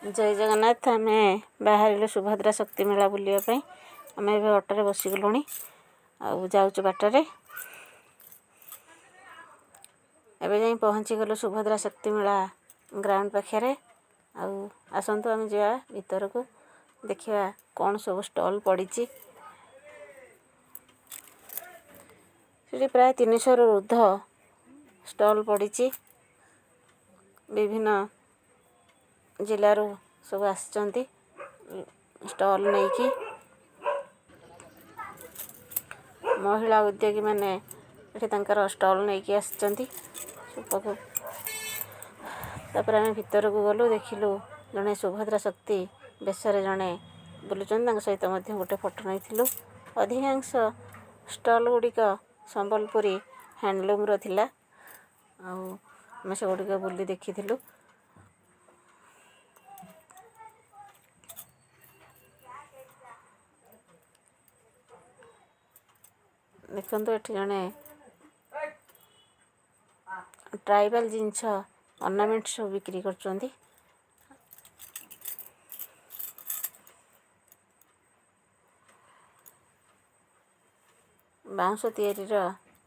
ଜୟ ଜଗନ୍ନାଥ। ଆମେ ବାହାରିଲୁ ସୁଭଦ୍ରା ଶକ୍ତି ମେଳା ବୁଲିବା ପାଇଁ। ଆମେ ଏବେ ଅଟୋରେ ବସିଗଲୁଣି ଆଉ ଯାଉଛୁ ବାଟରେ। ଏବେ ଯାଇ ପହଞ୍ଚିଗଲୁ ସୁଭଦ୍ରା ଶକ୍ତି ମେଳା ଗ୍ରାଉଣ୍ଡ ପାଖରେ। ଆଉ ଆସନ୍ତୁ, ଆମେ ଯିବା ଭିତରକୁ, ଦେଖିବା କ'ଣ ସବୁ ଷ୍ଟଲ୍ ପଡ଼ିଛି। ସେଠି ପ୍ରାୟ 300ରୁ ଉର୍ଦ୍ଧ୍ୱ ଷ୍ଟଲ୍ ପଡ଼ିଛି। ବିଭିନ୍ନ ଜିଲ୍ଲାରୁ ସବୁ ଆସିଛନ୍ତି ଷ୍ଟଲ୍ ନେଇକି। ମହିଳା ଉଦ୍ୟୋଗୀମାନେ ଏଠି ତାଙ୍କର ଷ୍ଟଲ୍ ନେଇକି ଆସିଛନ୍ତି ପାଖକୁ। ତାପରେ ଆମେ ଭିତରକୁ ଗଲୁ, ଦେଖିଲୁ ଜଣେ ସୁଭଦ୍ରା ଶକ୍ତି ବେଶରେ ଜଣେ ବୁଲୁଛନ୍ତି। ତାଙ୍କ ସହିତ ମଧ୍ୟ ଗୋଟେ ଫଟୋ ନେଇଥିଲୁ। ଅଧିକାଂଶ ଷ୍ଟଲ୍ ଗୁଡ଼ିକ ସମ୍ବଲପୁରୀ ହ୍ୟାଣ୍ଡଲୁମ୍ର ଥିଲା ଆଉ ଆମେ ସେଗୁଡ଼ିକ ବୁଲି ଦେଖିଥିଲୁ। ଦେଖନ୍ତୁ, ଏଠି ଜଣେ ଟ୍ରାଇବାଲ୍ ଜିନିଷ, ଅର୍ଣ୍ଣାମେଣ୍ଟ ସବୁ ବିକ୍ରି କରୁଛନ୍ତି। ବାଉଁଶ ତିଆରିର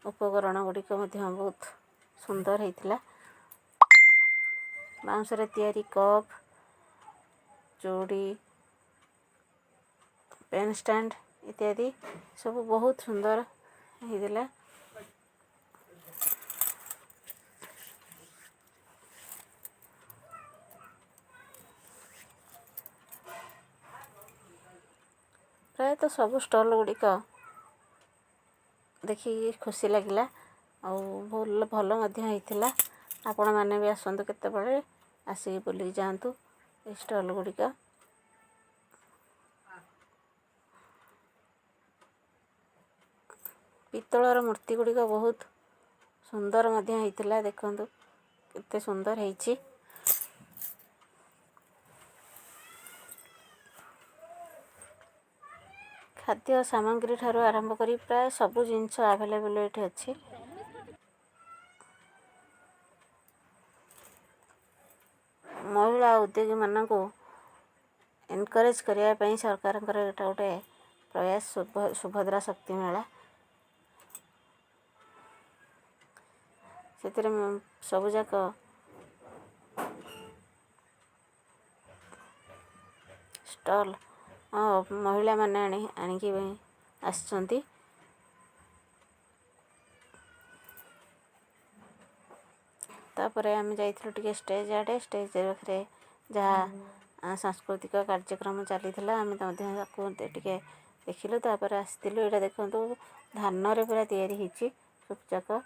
ଉପକରଣ ଗୁଡ଼ିକ ମଧ୍ୟ ବହୁତ ସୁନ୍ଦର ହେଇଥିଲା। ବାଉଁଶରେ ତିଆରି କପ୍, ଚୁଡ଼ି, ପେନ୍ ଷ୍ଟାଣ୍ଡ ଇତ୍ୟାଦି ସବୁ ବହୁତ ସୁନ୍ଦର ହେଇଥିଲା। ପ୍ରାୟତଃ ସବୁ ଷ୍ଟଲ୍ ଗୁଡ଼ିକ ଦେଖିକି ଖୁସି ଲାଗିଲା ଆଉ ଭଲ ଭଲ ମଧ୍ୟ ହେଇଥିଲା। ଆପଣମାନେ ବି ଆସନ୍ତୁ କେତେବେଳେ, ଆସିକି ବୁଲିକି ଯାଆନ୍ତୁ ଏଇ ଷ୍ଟଲ୍ ଗୁଡ଼ିକ। ପିତ୍ତଳର ମୂର୍ତ୍ତି ଗୁଡ଼ିକ ବହୁତ ସୁନ୍ଦର ମଧ୍ୟ ହେଇଥିଲା। ଦେଖନ୍ତୁ, କେତେ ସୁନ୍ଦର ହେଇଛି। ଖାଦ୍ୟ ସାମଗ୍ରୀ ଠାରୁ ଆରମ୍ଭ କରି ପ୍ରାୟ ସବୁ ଜିନିଷ ଆଭେଲେବଲ୍ ଏଇଠି ଅଛି। ମହିଳା ଉଦ୍ୟୋଗୀମାନଙ୍କୁ ଏନକରେଜ୍ କରିବା ପାଇଁ ସରକାରଙ୍କର ଏଇଟା ଗୋଟେ ପ୍ରୟାସ, ସୁଭଦ୍ରା ଶକ୍ତି ମେଳା। ସେଥିରେ ସବୁଯାକ ଷ୍ଟଲ୍ ମହିଳାମାନେ ଆଣିକି ଆସିଛନ୍ତି। ତାପରେ ଆମେ ଯାଇଥିଲୁ ଟିକେ ଷ୍ଟେଜ୍ ଆଡ଼େ। ଷ୍ଟେଜ୍ ପାଖରେ ଯାହା ସାଂସ୍କୃତିକ କାର୍ଯ୍ୟକ୍ରମ ଚାଲିଥିଲା, ଆମେ ମଧ୍ୟ ତାକୁ ଟିକେ ଦେଖିଲୁ। ତାପରେ ଆସିଥିଲୁ। ଏଇଟା ଦେଖନ୍ତୁ, ଧାନରେ ପୁରା ତିଆରି ହେଇଛି ସବୁଯାକ।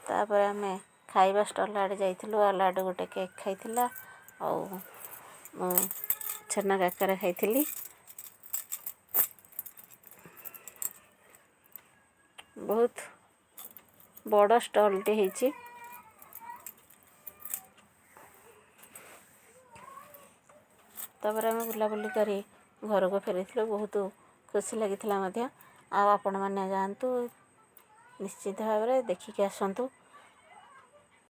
ତାପରେ ଆମେ ଖାଇବା ଷ୍ଟଲ୍ ଆଡ଼େ ଯାଇଥିଲୁ। ଆଲାଡ଼ ଗୋଟେ କେକ୍ ଖାଇଥିଲା ଆଉ ମୁଁ ଛେନା କାକରା ଖାଇଥିଲି। ବହୁତ ବଡ଼ ଷ୍ଟଲ୍ଟେ ହେଇଛି। ତାପରେ ଆମେ ବୁଲାବୁଲି କରି ଘରକୁ ଫେରିଥିଲୁ। ବହୁତ ଖୁସି ଲାଗିଥିଲା ମଧ୍ୟ। ଆଉ ଆପଣମାନେ ଯାଆନ୍ତୁ, ନିଶ୍ଚିତ ଭାବରେ ଦେଖିକି ଆସନ୍ତୁ।